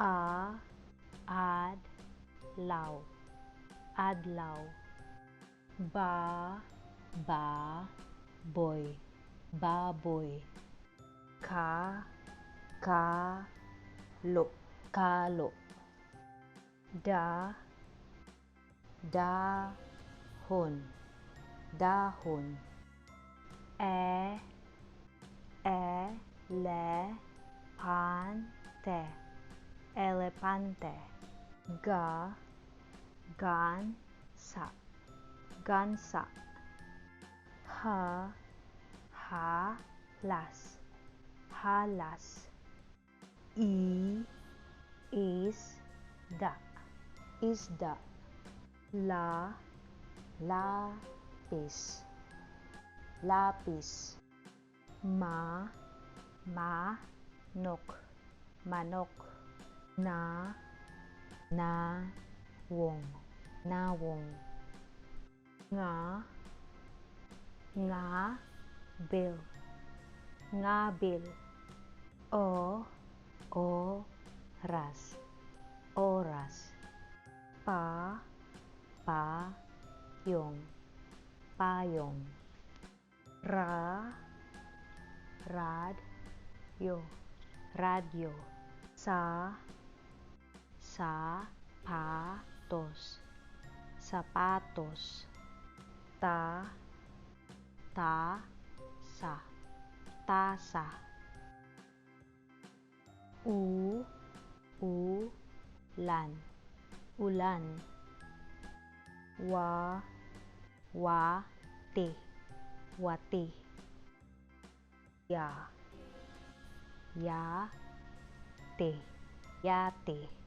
A, ad, law, adlaw. Ba, ba, boy, baboy. Ka, ka, lo, kalo. Da, da, hon, dahon. E, e, le, pan, te, elepante. Ga, gan, sa, gansa. Ha, ha, las, halas. I, is, da, isda. La, lapis, lapis. Ma, ma, nok, manok. Na, na, wong, nawong. Nga, nga, bil, ngabil. O, o, ras, oras. Pa, pa, yong, payong. Ra, rad, yo, radyo. Sa, sa, pa, tos, sapatos. Ta, ta, sa, tasa. U, u, lan, ulan. Wa, wa, ti, wati. Ya, ya, te, yate.